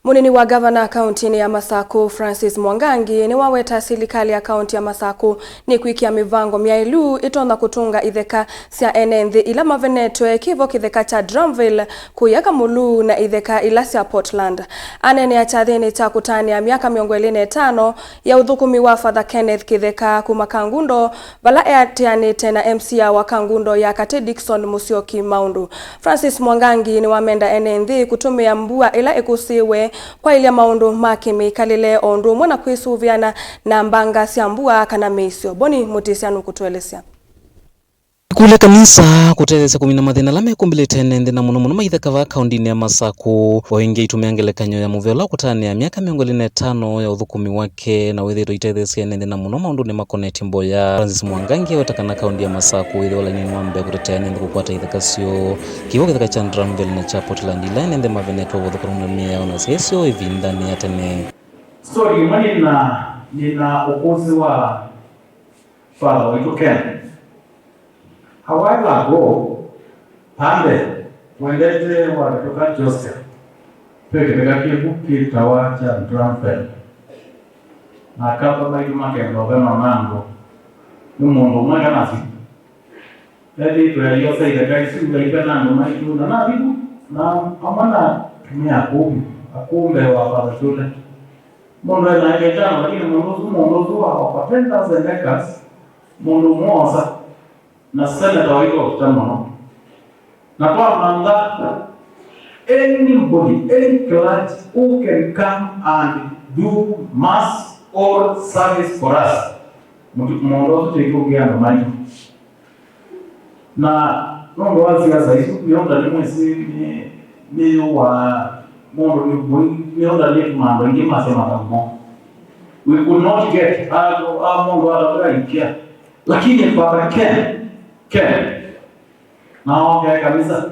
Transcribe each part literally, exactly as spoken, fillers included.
Mũnini wa ngavana kaũntĩnĩ ya Masakũ, Francis Mwangangi, nĩwaweta silikalĩ ya kaũntĩ ya Masakũ nĩkwĩkĩa mĩvango myaĩlu ĩtonya kũtũnga itheka sya ene nthĩ ila mavenetwe, kĩvo kĩtheka kya Dramville, kũya Kamulu na itheka ila sya Portland. Aneenea kyathĩnĩ kya kũtanĩa myaka mĩongo ĩlĩ na ĩtano ya ũthũkũmi wa Father Kenneth Kĩtheka kuma Kangundo, vala eatĩanĩte na M C A wa Kangundo ya Katĩ Dickson Mũsyoki Maũndũ. Francis Mwangangi nĩwamenda ene nthĩ kũtũmĩa mbua ĩla ĩkũsĩĩwe kwaĩlya maũndũ ma kĩmĩkalĩle o ũndũ ũmwe na kwĩsũvĩana na mbanga sya mbua kana mĩisyo. Boni Mũtĩsya nũkũtũelesya. Kũlya kanisa kũtetheesya kũmina mathĩna ala mekũmbĩlĩte ene nthĩ na mũno mũno maitheka vaa kaũndĩnĩ ya Masakũ. O ĩngĩ aitũmĩa ngelekany'o ya mũvea ũla ũkũtanĩa myaka mĩongo ĩlĩ na ĩtano ya ũthũkũmi wake na wĩthĩĩtwe aitetheesya ene nthĩ na mũno maũndũnĩ makonetye mboya. Francis Mwangangi aweta kana kaũndĩ ya Masakũ ĩthĩwa lainĩnĩ wa mbee kũtetea ene nthĩ kũkwata itheka syoo, kĩw'ũ kĩtheka kya Dramville na kya Portland, ila ene nthĩ mavenetwe ũvothokano na mĩao na syĩ syoo ĩvindanĩ ya tene. Story ĩmwe nĩna, nĩna ũkũsĩ wa Father waitũ Ken. A while ago, pambe, wendete wavĩtũka Joseph, ve kĩtheka kĩvu kĩtawa kya Dramville. Na akamba maitũ makenda ũvena na andũ. Nĩ mũndũ ũmwe kana si. Ethĩĩtwe ayosa itheka isu, aipe na andũ maitũ, na nathi vu, na amwe na atumĩa akũũ, akũũ mbee wa Father Kyũte. Mũndũ ena eka ĩtano, lakini mũndũ ũsu, mũndũ ũsu wa over ten thousand acres, mũndũ ũmwe oosa, na senator waitũ okita mũno. Na twamantha, anybody, any clergy who can come and do mass or service for us, mũndũ ũsu tũikũngĩa andũ maitũ. Na nũndũ wa siasa isu, mĩũnda nĩmwĩsĩ nĩ, nĩyũaa, mũndũ nĩ mũi, mĩũnda nĩtũmaa andũ aingĩ masya mathaũ moo. We could not get, a, a mũndũ atavũra ikia. Lakini Father Ken, Ken, na oke kanisa,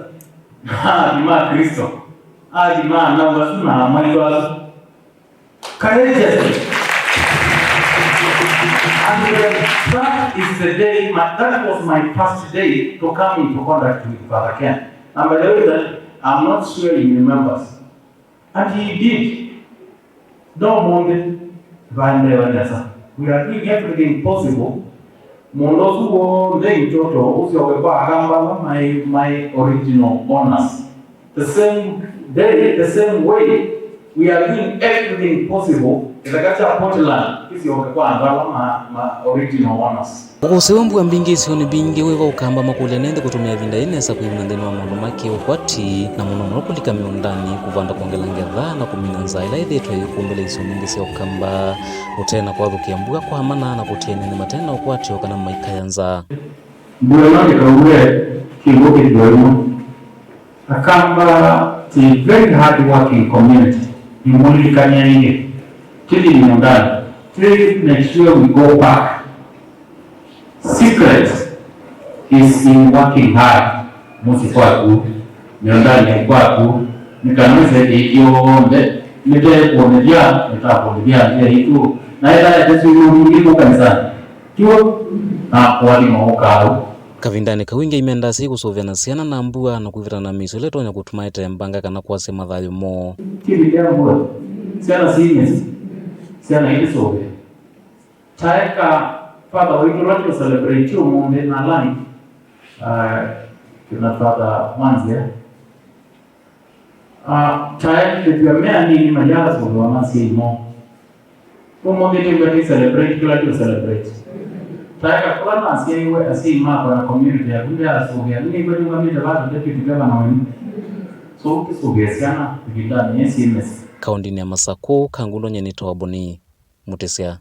na athima Kristo, athima anau asu na amwaitũ asu. Courageously. And, uh, that is the day, my, that was my first day to come into contact with Father Ken. And by the way, that I'm not sure he remembers. And he did. No mũndũ vaendeewe nesa. We are doing everything possible. Mũndũ ũsu w'onthe in total ũsyoke kwa akamba ala maĩ, maĩ original owners. The same day, the same way, we are doing everything possible kĩtheka kya Portland kĩsyoke kwa andũ ala ma, ma original owners. Ũkũsĩ wa mbua mbingĩ isionĩ mbingĩ wĩva ũkamba makũlya nĩ nthĩ kũtũmĩa ĩvinda yĩĩ nesa kwĩmina nthĩnĩ wa maũndũ ma kĩ-ũkwati, na mũno mũno kũlika mĩũndanĩ, kũvanda kwongela ngetha, na kũmina nzaa ĩla ĩthĩĩtwe ĩyĩkũmbĩla isio mbingĩ sya ũkamba, ũtee na kwathũkĩa mbua kwa mana na kũtia ene nthĩ mate na ũkwati o kana maikaya nzaa. Mbua ĩno ndĩkauwe kĩw'ũ kĩthyoimwe. Akamba, it's a very hard working community. Nĩmũlilikany'a ĩngĩ. Tũthi mĩũndanĩ. Please make sure we go back. Secret is in working hard. Mũsyĩ kwaku, mĩũndanĩ kwaku, nĩ kana wĩseke ĩkyonthe, nĩte kũonethya, nĩtakũonethya nzĩa itũ. Na ĩla ĩtesĩ ĩngĩ kũkanisa. Tiw'o? Na kũathima ũkaaũ. Kavindanĩ kau ĩngĩ aimendaa asyai kũsũvĩa na syana na mbua na kwĩvĩtana na mĩisyo ĩla ĩtonya kũtuma ĩtembanga kana kwasya mathayũ moo. Kĩvĩndĩ ya mbua, syana syĩ nyesi, syana itisũvĩa. Taeka Father waitũ ũla tũ celebrate ũmũnthĩ na live, uh, kĩna Father Mwanzia. Ah, tae ndĩthw'a me anini mayasũvĩwa na asyai moo. Ũmũnthĩ nĩw'a tĩ celebrate kĩla tũ celebrate. Tae kakũla nasyaĩwe asyai makwa na community yaku ndĩasũvĩa, nĩw'a nĩũngamĩte vata deputy governor wenyu. So, ũkĩsũvĩa syana ĩvindanĩ yĩĩ syĩ mesi. Kaũndĩnĩ ya Masakũ, Kangundo nyie nĩtawa Boni Mũtĩsya.